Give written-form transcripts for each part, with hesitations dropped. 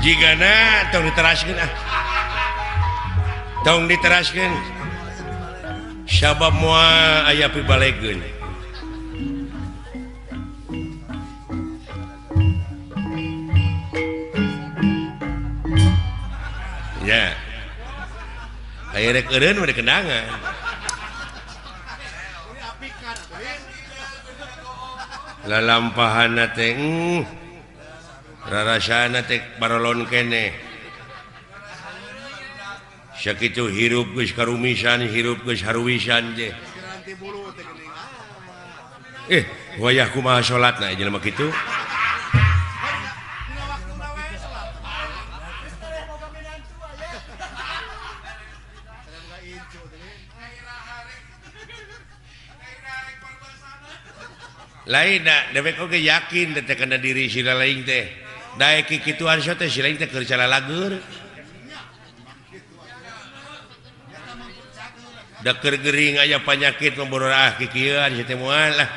Jigana tong diteraskeun ah. Tong diteraskeun. Sabab moal aya pibalegeun. Ya. Aya rek eureun mah dikendangan. Lalampahanna teh rarasana teh barolon keneh. Sakitu hirup geus karumisan, hirup geus haruwisan teh. Wayah kumaha salatna jelema kitu? Lain da dewek oge yakin teh kana diri sila lain teh. Daek kikituan so teh si lain teh keur calalagur. Da keur gering aya panyakit membororah kikieuan si teh moal lah.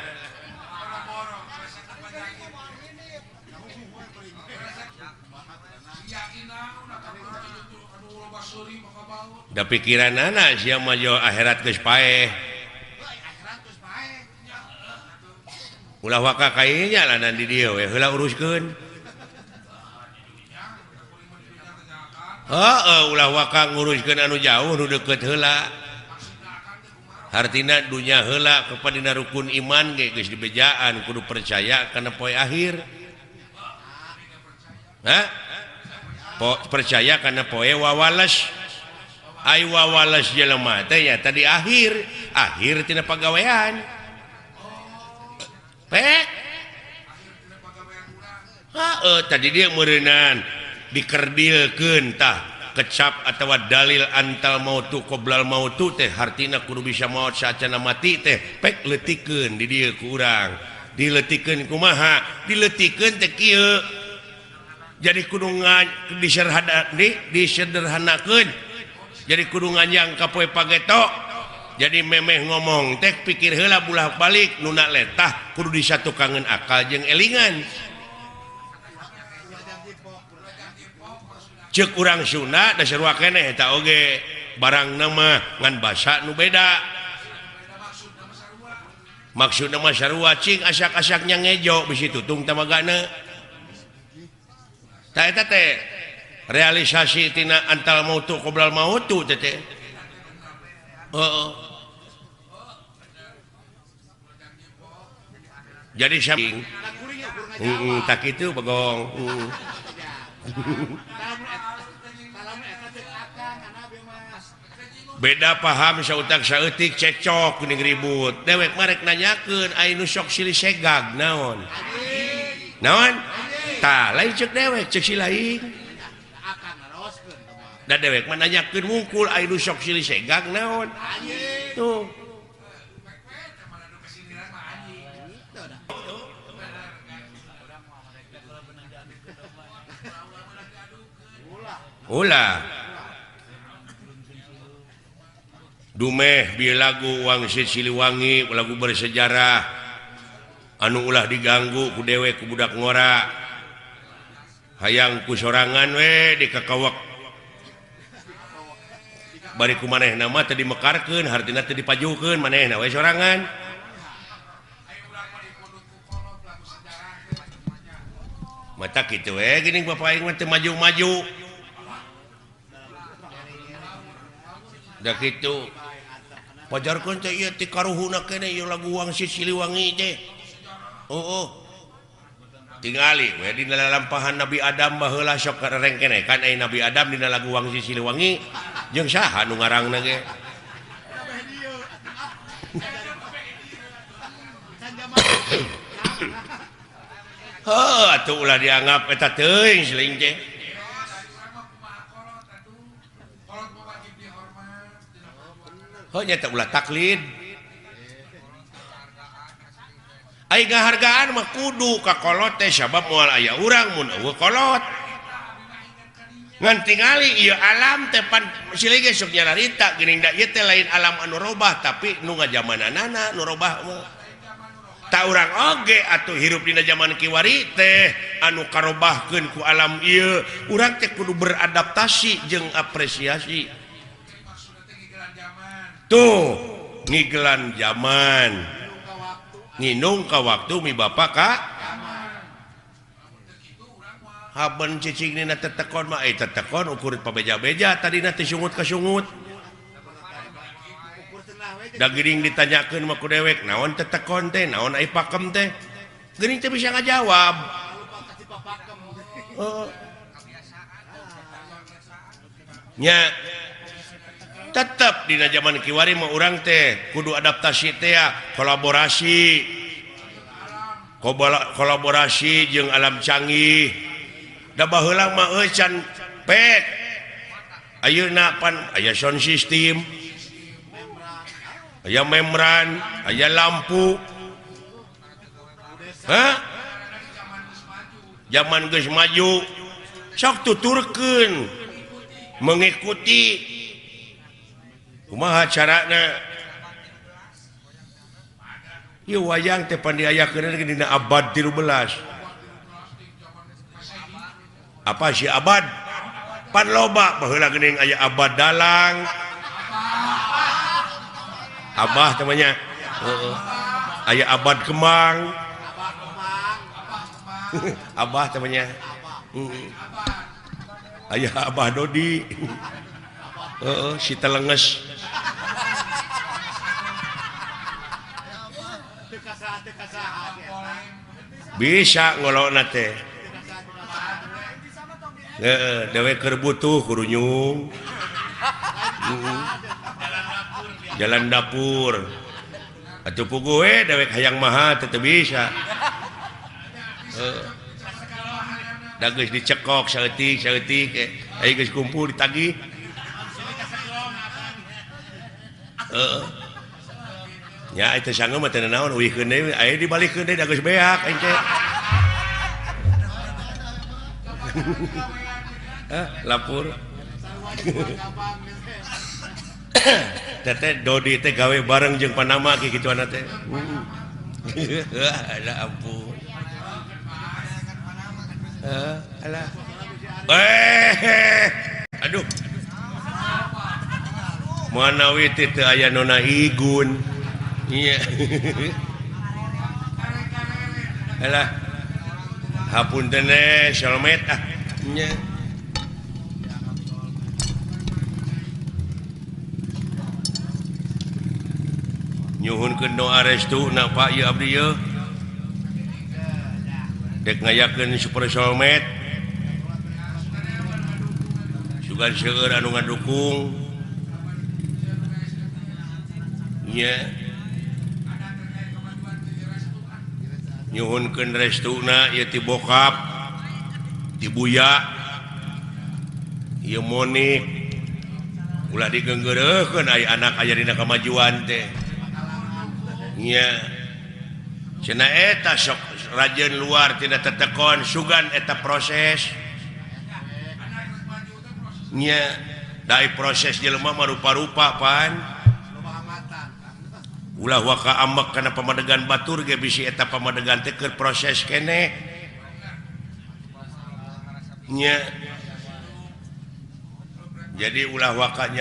Da pikiranana sia mah jo akhirat geus paeh. Ulah waka kainya lanan di dieu we heula uruskeun. Heeh, ulah waka nguruskeun anu jauh nu deukeut heula. Hartina dunya heula kepada rukun iman ge geus dibejaan kudu percaya kana poe akhir. Hah? Percaya kana poe wawales. Ai wawales jelema teh nya tadi akhir, akhir tina pagawean. Pek. Heeh, tadi dia meureunan dikerdilkeun tah kecap atawa dalil antal mautu qoblal mautu teh hartina kudu bisa maot saacana mati teh pek leutikeun di dieu ku urang. Dileutikeun kumaha? Dileutikeun teh kieu. Jadi kudu disederhanakeun. Jadi kudu nganjang ka poe pageto. Jadi memeh ngomong teh pikir heula bulah balik nuna letah kudu disatukangeun akal jeung elingan. Ceuk urang Sunda da sarua keneh eta oge barangna mah ngan basa nu beda. Maksudna mah sarua cing asak-asaknya ngejo bisi tutung tamagana. Tah eta teh realisasi tina antal mautu qoblal mautu teh teh. Heeh. Jadi samping tak itu bagong. Beda paham sautak saeutik cekcok geuning ribut. Dewek marek nanyakeun ai nu sok silih segag naon? Naon? Tah lain ceuk dewek ceuk si lain. Da dewek mah nanyakeun wungkul ai nu sok silih segag naon? Tuh. Ulah. Dumeh bi lagu Wangsit Siliwangi lagu bersejarah anu ulah diganggu ku dewek ku budak ngora. Hayang ku sorangan we dikakawak. Bari ku manehna mah teu dimekarkeun hartina teu dipajukeun manehna we sorangan. Mata kitu we geuning bapak aing mah teu maju-maju. Da kitu. Pajarkeun teh ieu ti karuhuna keneh ieu lagu Wangsit Siliwangi teh. Oh. Tingali we dina lalampahan Nabi Adam baheula sok rengkene kan ai Nabi Adam dina lagu Wangsit Siliwangi jeung saha nu ngarangna ge. Heuh atuh ulah dianggap eta teuing siling teh. Heuh nya teh ulah taklid. Ai ngahargaan mah kudu ka kolot teh sabab moal aya urang mun eueuh kolot. Ngan tingali ieu alam teh pan silih ge sok nyararita geuning da ieu teh lain alam anu robah tapi nu ngajamananana nu robah mah. Tak urang oge atuh hirup dina zaman kiwari teh anu karobahkeun ku alam ieu urang teh kudu beradaptasi jeung apresiasi. Tuh ngigelan zaman nginung ka waktu mi bapak ka haben cicing dina tetekon mah tetekon ukur pabeja-beja tadina teh sungut ka sungut. Da geuning ditanyakeun mah ku dewek naon tetekon teh naon ai pakem teh geuning teh bisa ngajawab. Nya tetep dina zaman kiwari mah urang teh kudu adaptasi teh kolaborasi kolaborasi jeung alam canggih. Da baheula mah euy can pek ayeuna pan aya sound system aya membran, aya lampu. Hah? Zaman geus maju sok tuturkeun mengikuti kumaha carana. Ieu wayang teh pan diayakeun dina abad 13. Apa sih abad? Pan loba baheula geuning aya abad dalang. Abah temannya ayah abad kemang abah temannya ayah abah Dodi si telenges bisa ngolokna teh dewek keur butuh kurunyung jalan dapur atuh puguh we dewek hayang maha teu bisa. Da geus dicekok saeutik saeutik aya geus kumpul ditagih. Heeh. Nya eta sanggeum mah teu naon uihkeun deui aya dibalikeun deui da geus beak aing teh. Hah, lapor. Teteh Dodi teh gawe bareng jeung Panama kitu kitu teh. Alah ampun. Alah. Aduh. Manawi teh teu aya nona Igun. Iya. Alah. Hapunten solmet ah. Nya. Nyuhunkeun doa restu na Pak ieu abdi ieu. Dek ngayakeun super solmet. Sugan seueur anu ngadukung. Nya. Nyuhunkeun restuna ieu ti bokap, ti buya. Ieu Monik. Ulah digeunggeureuhkeun aya anak aya dina kamajuan teh. Nya cenah eta sok rajin luar tidak tetekon sugan eta proses nya dai proses jelema mah rupa-rupa pan ulah waka ambek kana pamadegan batur ge bisi eta pamadegan teh keur proses keneh nya jadi ulah waka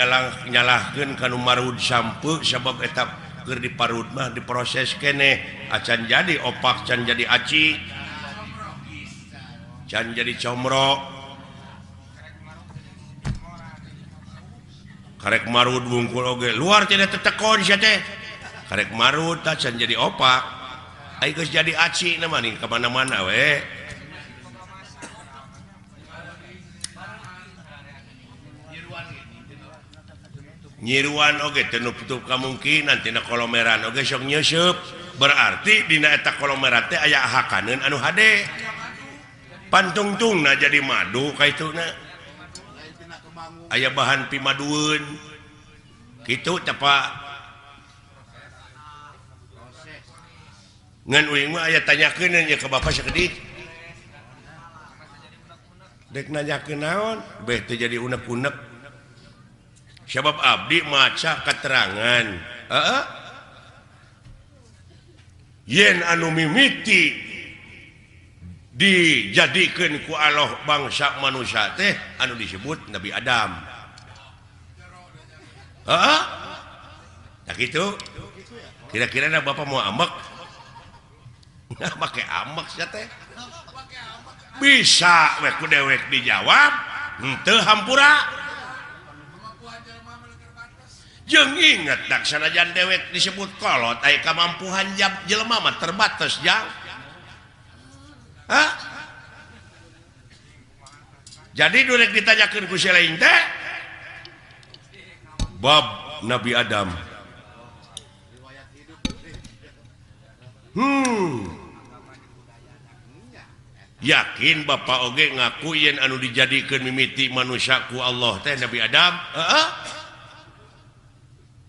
nyalahkeun ka nu marud sampeu sabab eta keur diparud mah diproses keneh acan jadi opak can jadi aci can jadi comro karek marud wungkul oge luar tidak tetekon sia teh karek marud tah can jadi opak ai geus jadi aci na mah nih ka mana-mana we nyiruan oge teu nutup kamungkinan tina kolomeran oge sok nyeuseub berarti dina eta kolomeran teh aya hakaneun anu hade pantungtungna jadi madu kaituna aya bahan pimadueun kitu teh Pak ngan uing mah aya tanyakeun nya ka bapak sakedik dek nanyakeun naon beh teu jadi unek-unek sebab abdi maca keterangan. Yen anu mimiti dijadikeun ku Allah bangsa manusia teh anu disebut Nabi Adam. Heeh. Tah kitu. Kira-kira na bapak mau ambek? Nah, make ambek sia teh. Bisa we ku dewek dijawab, henteu hampura. Jeung inget tak sanajan dewek disebut kolot aya kamampuhan jelema mah terbatas jang. Hah? Jadi durek ditanyakeun ku si lain teh bab Nabi Adam. Yakin bapak oge ngaku yen anu dijadikeun mimiti manusia ku Allah teh Nabi Adam? Heeh.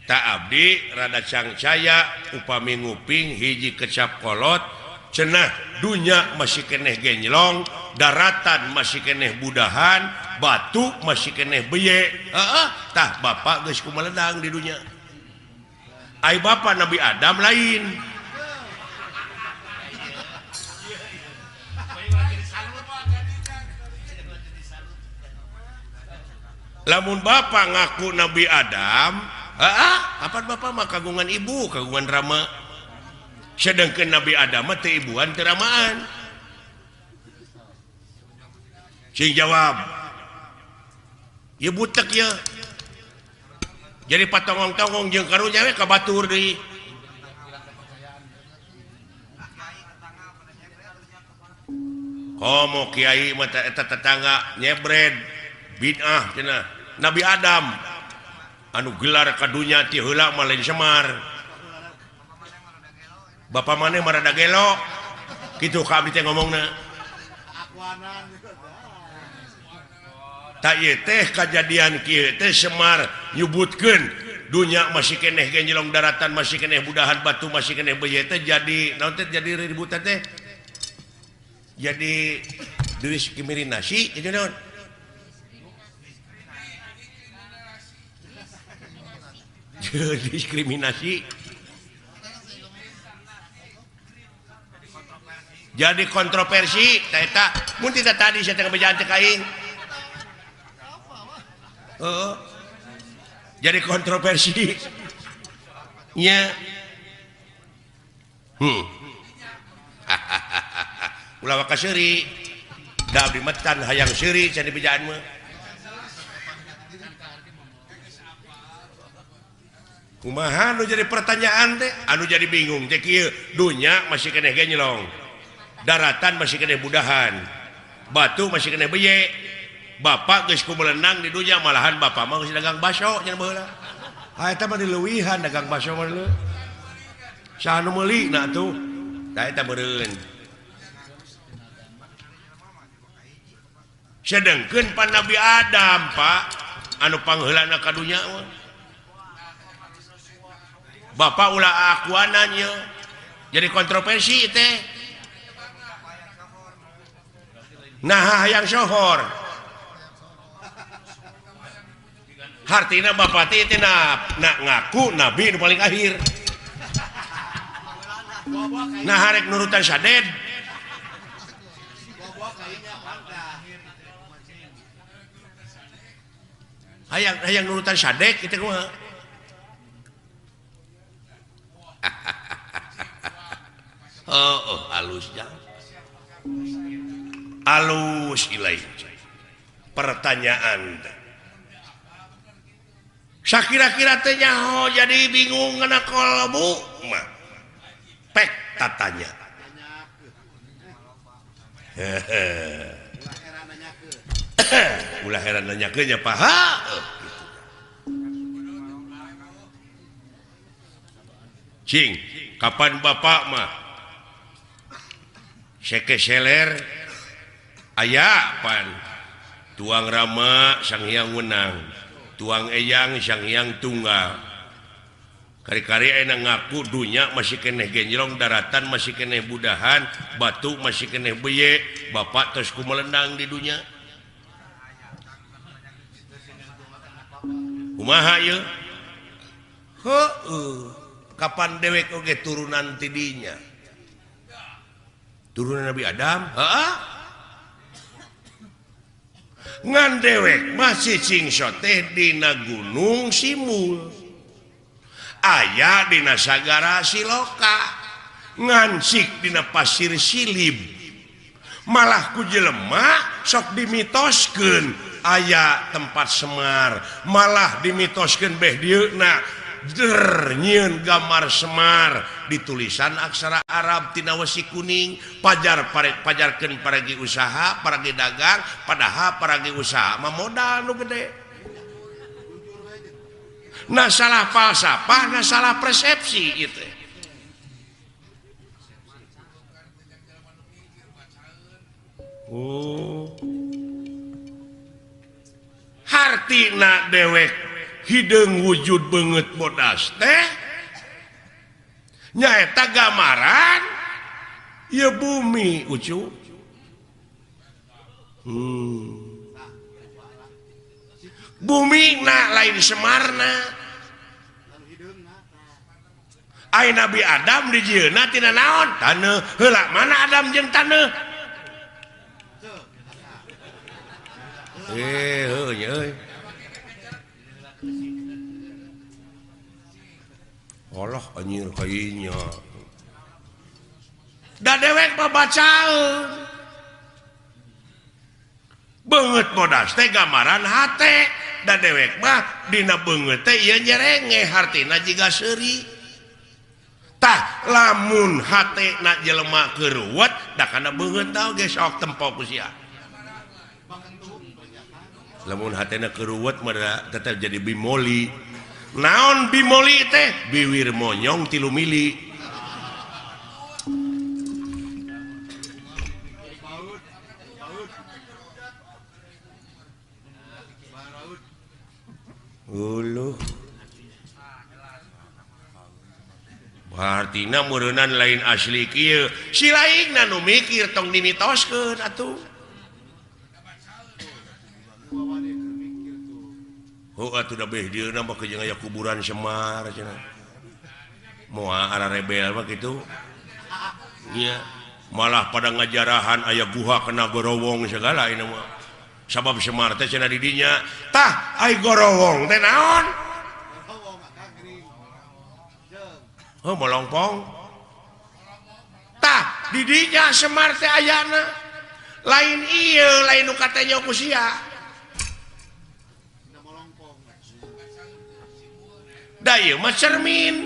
Tak abdi rada cangcaya upami nguping hiji kecap kolot cenah dunya masih keneh genjlong, daratan masih keneh budahan, batu masih keneh beye. Heeh, tah bapak geus kumeledang di dunya. Ai bapak Nabi Adam lain. Lamun bapak ngaku Nabi Adam, heeh, kapan bapak mah kagungan ibu, kagungan rama. Sedangkan Nabi Adam mah teu ibuan teu ramaan. Sing jawab. Ieu butek ye. Jadi patongong-tongong jeung karunya we ka batur deui. Komo kiai mah eta tetangga nyebred bid'ah cenah. Nabi Adam anu gelar ka dunya ti heula mah lain Semar. Bapak maneh mah rada gelo. Kitu ka abdi teh ngomongna. Tak ieu teh kajadian kieu teh Semar nyebutkeun dunya masih keneh genjelong, daratan masih keneh budahan, batu masih keneh beuye teh jadi naon teh jadi ributan teh. Jadi diskriminasi jadi naon? Diskriminasi jadi kontroversi eta mun tidak tadi saya teh bejaan cek aing. Heeh. Jadi kontroversi nya. Ulah waka seuri da abdi metan hayang seuri cenah bejaan mah. Kumaha anu jadi pertanyaan teh anu jadi bingung teh kieu dunya masih keneh genjlong, daratan masih keneh budahan, batu masih keneh beye. Bapak geus kumelenang di dunya malahan bapak mah geus dagang baso nya baheula. Ha eta mah dileuwihan dagang baso mah leuh. Saha nu meuli na atuh? Tah eta meureun. Sedengkeun pan Nabi Adam, Pak, anu pangheulana ka dunya mah. Bapak ulah akuanan ye. Jadi kontroversi teh. Nah hayang sohor. Hartina bapak teh teh na ngaku nabi nu paling akhir. Nah harek nurutan saded. Hayang hayang nurutan sadek kitu kumaha? Oh, oh halus jang. Alus ilai. Pertanyaan teh. Sakira-kira teh nyaho jadi bingung ngana kolbu mah. Pek tatanya. Ulah heran nanyakeun nya Pak. Cing, kapan bapak mah sekeseler aya pan tuang rama sang hyang wenang, tuang eyang sang hyang tunggal. Kari-kari enak ngaku dunya masih keneh genjlong, daratan masih keneh budahan, batu masih keneh beye, bapak terus kumelendang di dunya. Kumaha ieu? Heueuh, kapan dewek oge turunan ti dinya. Turunan Nabi Adam, heeh. Ngan dewek masih cingso teh dina Gunung Simul. Aya dina Sagara Siloka. Ngancik dina Pasir Silib. Malah ku jelema sok dimitoskeun aya tempat Semar, malah dimitoskeun beh dieuna der nyieun gambar Semar ditulisan aksara Arab tina wesi kuning pajar pajarkeun paragi usaha paragi dagang padahal paragi usaha mah modal nu gede. Nah salah falsafah, nah salah persepsi ieu teh. Oh hartina dewek hideung wujud beungeut bodas teh nyaeta gambaran ieu bumi ucu. Bumi na lain Semarna. Ai Nabi Adam dijieunna tina naon? Taneuh. Heula mana Adam jeung taneuh? Heuh nya euy. Allah anjir kayaknya. Da dewek mah bacaeun. Beungeut bodas teh gambaran hate. Da dewek mah dina beungeut teh ieu nyerenge hartina jiga seuri. Tah lamun hatena jelema keuruwet da kana beungeut tah ge sok tempo ku sia. Lamun hatena keuruwet mah tetep jadi bimoli. Naon bimoli teh? Biwir monyong 3 mili. Uluh. Hartina meureunnan lain asli kieu. Si laingna nu mikir tong dimitoskeun atuh. Oh atuh da beh dieuna mah jeung aya kuburan Semar cenah. Moal ara rebel mah kitu. Nya malah pada ngajarahan aya guha kena gorowong segala ieu mah. Sabab Semar teh cenah di dinya. Tah ai gorowong teh naon? Oh molongpong. Tah di dinya Semar teh ayana. Lain ieu lain nu katanya ku sia. Da ieu mah cermin.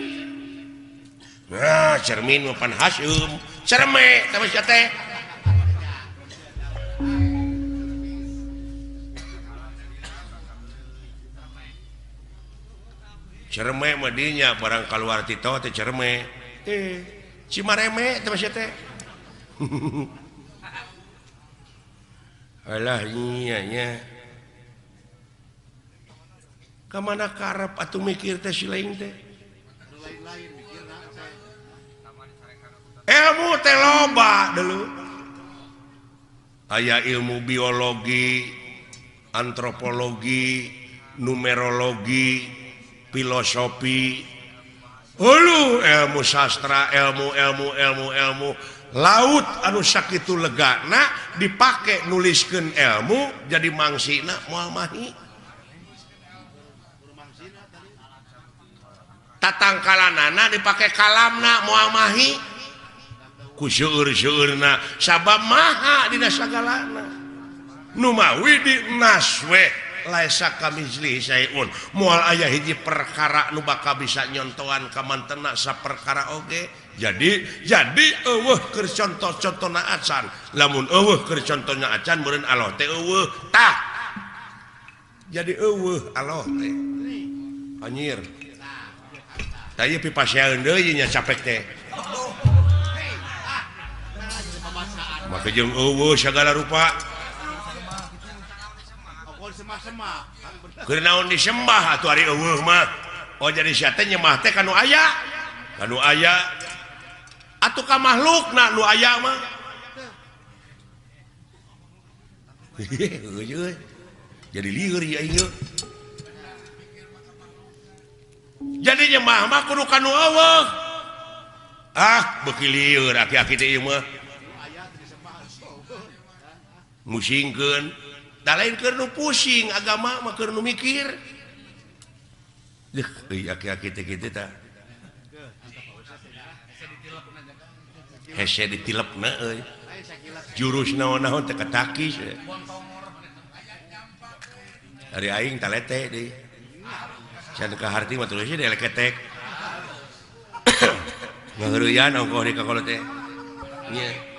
Nah, cermin mah pan haseum. Cerme teh mah sia teh. Cerme mah dinya barang kaluar ti teh cerme. Cimareme teh mah sia teh. Alah nya nya. Ka mana karep atuh mikir teh si lain teh. Ilmu teh loba dulu. Aya ilmu biologi, antropologi, numerologi, filosofi, hulu ilmu sastra, ilmu ilmu ilmu ilmu laut anu sakitu legana dipake nuliskeun ilmu jadi mangsina moal mahi. Tatangkalanana dipake kalamna moal mahi ku seueur-seueurna sabab maha dina sagalana nu mawi di naswe laisa kamitslihi syai'un moal aya hiji perkara nu bakal bisa nyontoan ka mantena saperkara oge. Jadi eueuh keur contoh-contona acan lamun eueuh keur contohna acan meureun Allah teh eueuh tah jadi eueuh Allah teh anjir. Tah ieu pipasean deui nya capek teh. Maka jeung eueuh sagala rupa. Keur naon disembah atuh ari eueuh mah. Oh jadi sia teh nyembah teh ka nu aya. Ka nu aya. Atuh ka makhlukna nu aya mah. Jadi lieur ieu aing. Jadi nyembah mah kudu ka nu eueuh. Ah beuki lieur aki-aki teh ieu mah. Musingkeun da lain keur nu pusing agama mah keur nu mikir. Deuh euy aki-aki teh kitu tah. Hese ditilepna euy. Jurus naon-naon teh katakis. Ari aing talete deui. Can ka harti mah terus deui leketek. Ngaheureuyan ongkoh di kakolot teh. Nya.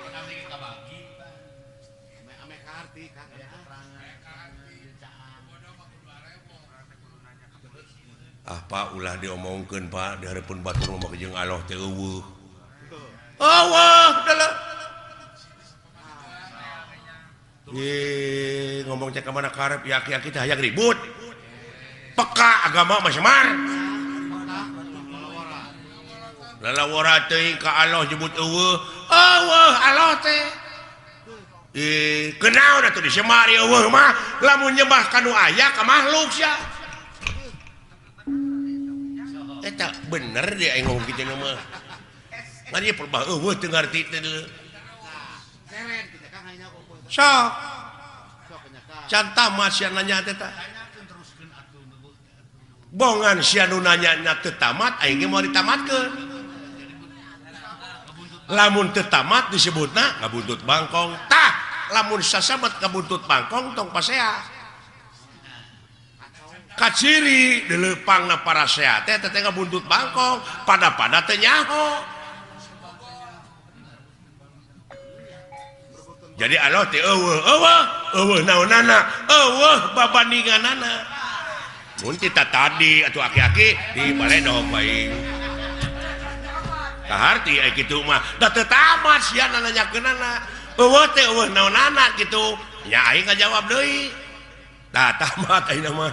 Ah Pak ulah diomongkeun Pak di hareupeun batur mah jeung Allah teh eueuh. Eueuh dalah. Ye ngomong cek ka mana karep ya aki-aki teh hayang ribut. Peka agama mah semar. Lalawara teuing ka Allah nyebut eueuh. Eueuh Allah teh. Kenaon atuh disemar eueuh mah lamun nyembah ka nu aya ka makhluk sia. Eta bener deh aing ngomong kitu mah. Ngan ieu perbah eueuh teu ngarti teh deuleu. Sok. Can tamat sia nanya teh tah. Bongan sia nu nanya teu tamat aing ge moal ditamatkeun. Lamun teu tamat disebutna ngabuntut bangkong. Tah, lamun sasabat ngabuntut bangkong tong pasea. Kaciri dileupangna parasea teh teh ngabuntut bangkong, pada-pada teu nyaho. Jadi Allah teh eueuh, eueuh, eueuh naonana, eueuh babandinganana. Mun tita tadi atuh aki-aki di baledog bae. Kaharti ai kitu mah da teu tamat sia nanyakeunana. Eueuh teh eueuh naonana kitu. Nya aing ngajawab deui. Tah tamat ayeuna mah.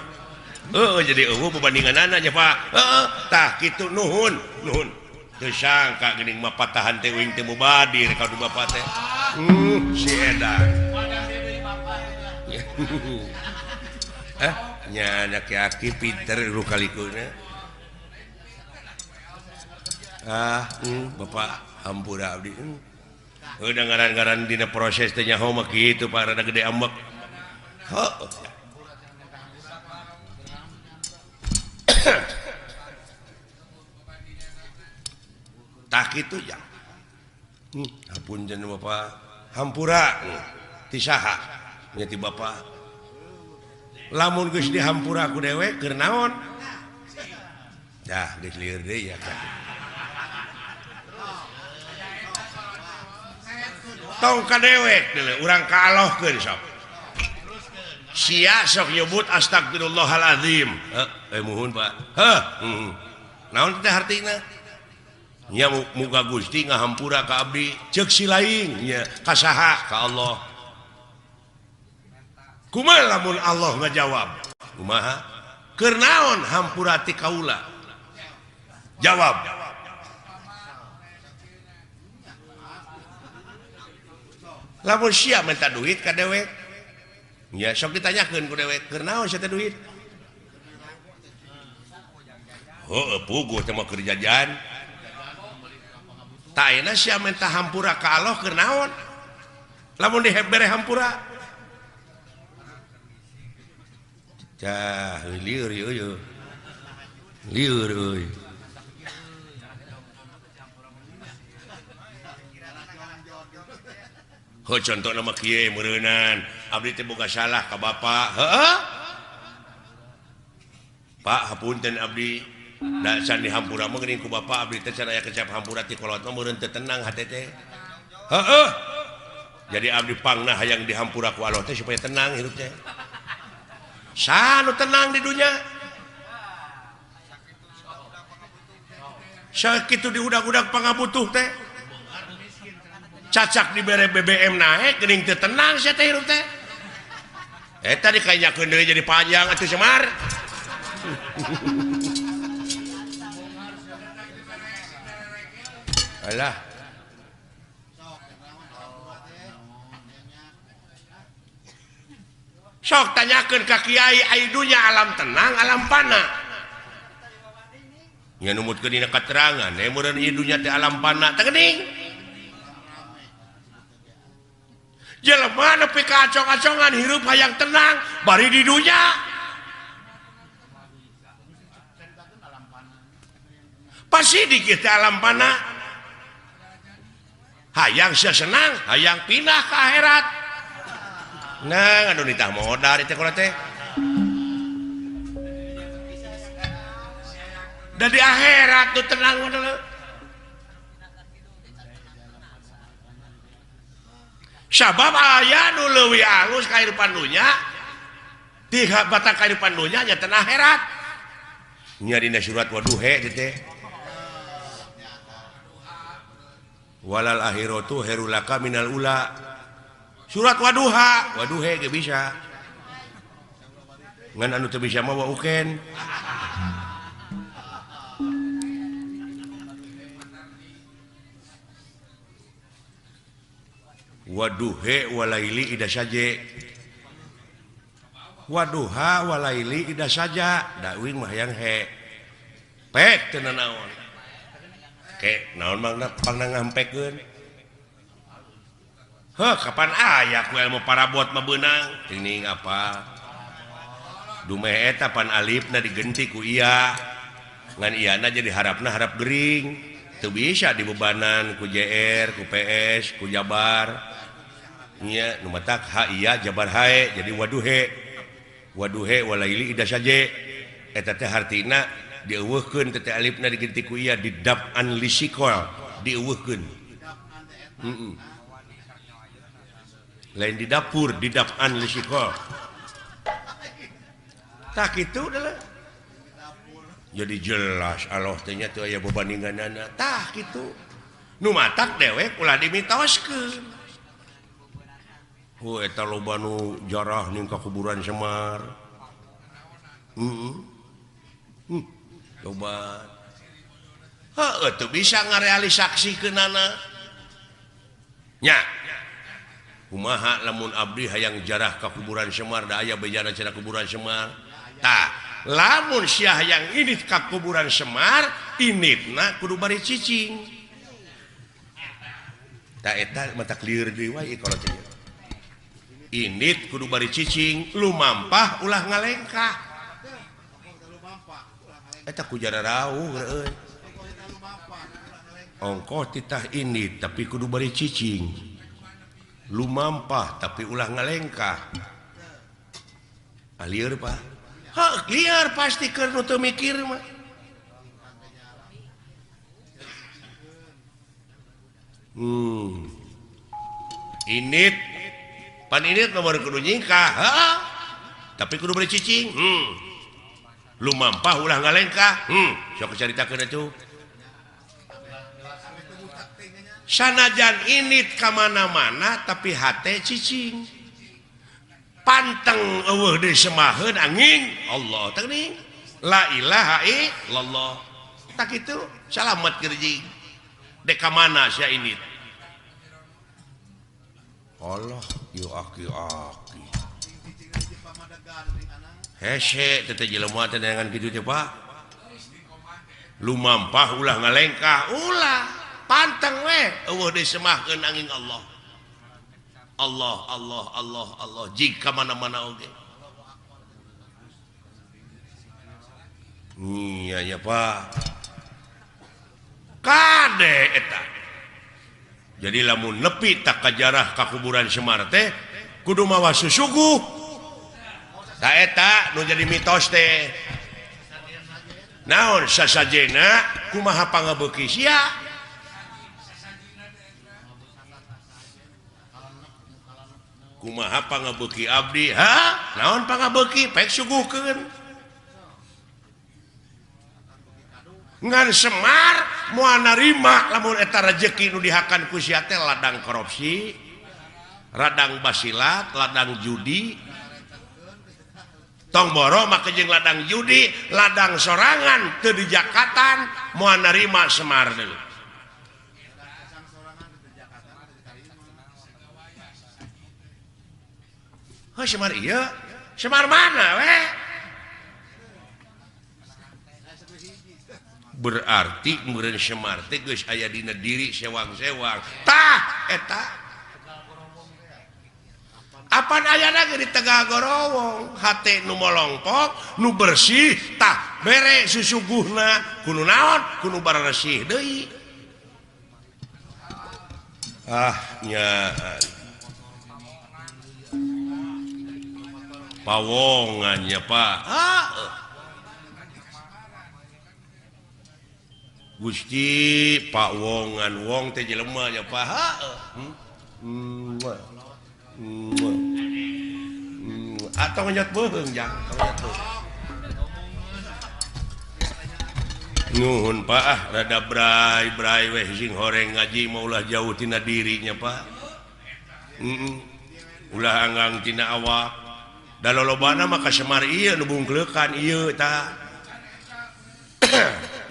Heeh jadi eueuh pebandinganana nya Pak. Heeh tah kitu nuhun, nuhun. Teu sangka geuning mah patahan teh uing teh mubadir ka du bapa teh. Si edan. Eh nya aki-aki pinter lu kalikuna. Ah, Bapak hampura abdi. Udah ngaran-ngaran dina proses teh nyaho mah kitu Pak rada gede ambek. Heuh. Tah kitu ya. Hapunten Bapak, hampura ti saha? Nya ti Bapak. Lamun geus dihampura ku dewek keur naon? Dah geus lieur deui ya kan. Tong ka dewek deuleu urang ka Allahkeun sok. Sia sok nyebut astagfirullahalazim. Heuh, muhun Pak. Heuh, naon teh hartina? Nya muga Gusti ngahampura ka abdi, ceuk si lain nya ka saha? Ka Allah. Kumaha lamun Allah ngajawab? Kumaha? Keur naon hampura ti kaula? Jawab. Lamun sia minta duit ka dewek nya sok ditanyakeun ku dewek keur naon sia teh duit? Heueuh puguh teh mah keur jajan. Tah ayeuna sia minta hampura ka Allah keur naon? Lamun dibere hampura. Cah lieur ieu. Lieur euy. Heuh contohna mah kieu meureunan abdi teh boga salah ka bapa. Heueuh. Pak hapunten abdi da can dihampura mah geuning ku bapa abdi teh can aya kecap hampura ti kolot mah meureun teu tenang hate teh. Heueuh. Jadi abdi pangna hayang dihampura ku Allah teh supaya tenang hirup teh. Saha nu tenang di dunya? Sakitu diudag-udag pangabutuh teh. Cacak dibere BBM naik geuning teu tenang sia teh hirup teh. Eta dikanyakeun deui jadi panjang atuh Semar. Alah. Sok tanyakeun ka kiai ai dunya alam tenang alam pana. Nya numutkeun dina katerangan we meureun ieu dunya teh alam pana teh geuning. Jelema nepi ka acong-acongan hirup hayang tenang bari di dunya. Pasti di kita alam panah. Hayang sia senang, hayang pindah ke akhirat. Nah, anu nitah modal teh kula teh. Da di akhirat tuh tenang modal. Sabab aya nu leuwih alus kahirupan dunya, ti batang kahirupan dunya nya teh akhirat. Nya dina surat waduhe teh. Walal akhiratu khairul laka minal ula. Surat waduha, waduhe ge bisa. Ngan anu teu bisa mah wa uken. Waduhe walaili ida saje. Waduha walaili ida saja, da uing mah hayang he. Pek teu nanaon. Ke naon mangna pangna ngampekeun. Heuh, kapan aya ku ilmu parabot mah beunang? Teuing apa? Dumeh eta pan alifna digenti ku iya. Ngan iyana jadi harapna harap gering. Teu bisa dibebanan ku JR, ku PS, ku Jabar. Nya nu matak ha iya Jabar hae jadi waduhe. Waduhe walaili ida saje. Eta teh hartina dieuweuhkeun teh alifna digenti ku iya didap'an lisikol dieuweuhkeun. Heeh. Lain di dapur didap'an lisikol. Tah kitu adalah. Jadi jelas Allah teh nya teu aya bebandinganana. Tah kitu. Nu matak dewek ulah dimitoskeun. Hu eta loba nu jarah ning ka kuburan Semar. Heeh. Coba. Heuh teu bisa ngarealisaksikeunana. Nya. Kumaha lamun abdi hayang jarah ka kuburan Semar da aya bejana cenah kuburan Semar. Tah, lamun sia hayang indit ka kuburan Semar, inditna kudu bari cicing. Tah eta mata lieur deui wae kalau teh. Indit kudu bari cicing, lumampah ulah ngalengkah. Eta ku jararauh euy. Ongkoh titah indit tapi kudu bari cicing. Lumampah tapi ulah ngalengkah. Ah lieur Pak. Heuh, lieur pasti keur nu teu mikir mah. Indit pan indit mah baru kudu nyingkah, heuh. Tapi kudu bari cicing. Lumampah ulah ngalengkah. Sok caritakeun atuh. Sanajan indit ka mana-mana tapi hate cicing. Panteng eueuh deui semaheun angin Allah teh geuning. La ilaha illallah. Tak kitu salamet gerjing. Dek ka mana sia indit? Allah yu aki-aki. Hese teh jelema teh dengan kitu teh Pak. Lumampah ulah ngalengkah, ulah panteng we eueuh deui semahkeun angin Allah. Allah Allah Allah Allah jika mana-mana oge. Iya ya Pak. Kade eta. Jadi lamun nepi tak kajarah ka kuburan Semar teh kudu mawa susuguh. Ta eta nu jadi mitos teh. Naon sasajena kumaha pangabeuki sia? Kumaha pangabeuki abdi? Ha? Naon pangabeuki? Pek suguhkeun. Ngan Semar moal narima lamun eta rejeki nu dihakan ku sia teh ladang korupsi, ladang basilat, ladang judi. Tong boro make jeung ladang judi, ladang sorangan teu dijakatan moal narima Semar deui. Heuh Semar ieu, Semar mana we? Berarti meureun Semar teh geus aya dina diri sewang-sewang. Tah eta. Apan ayana ge di Tegal Gorowong hate nu molongpok nu bersih tah bere susuguhna kudu naon kudu baresih deui. Ah nya pawongannya Pak. Ah Gusti Pak Wongan wong teh jelema nya Pak. Atau ngejot beuheung jang, ngejot beuheung. Nuhun Pak ah rada bray-bray weh sing horeng ngaji mah ulah jauh tina dirinya Pak. Ulah anggang tina awak. Da lolobana mah ka Semar ieu nu bungkleukan ieu tah.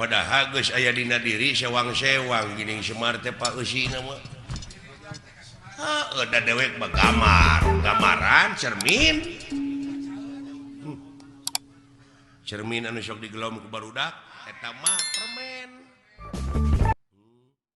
Padahal geus aya dina diri sewang-sewang geuning Semar teh Pak eusina mah. Heuh da dewek mah gamar, gambaran cermin. Cermin anu sok digelom ku barudak eta mah.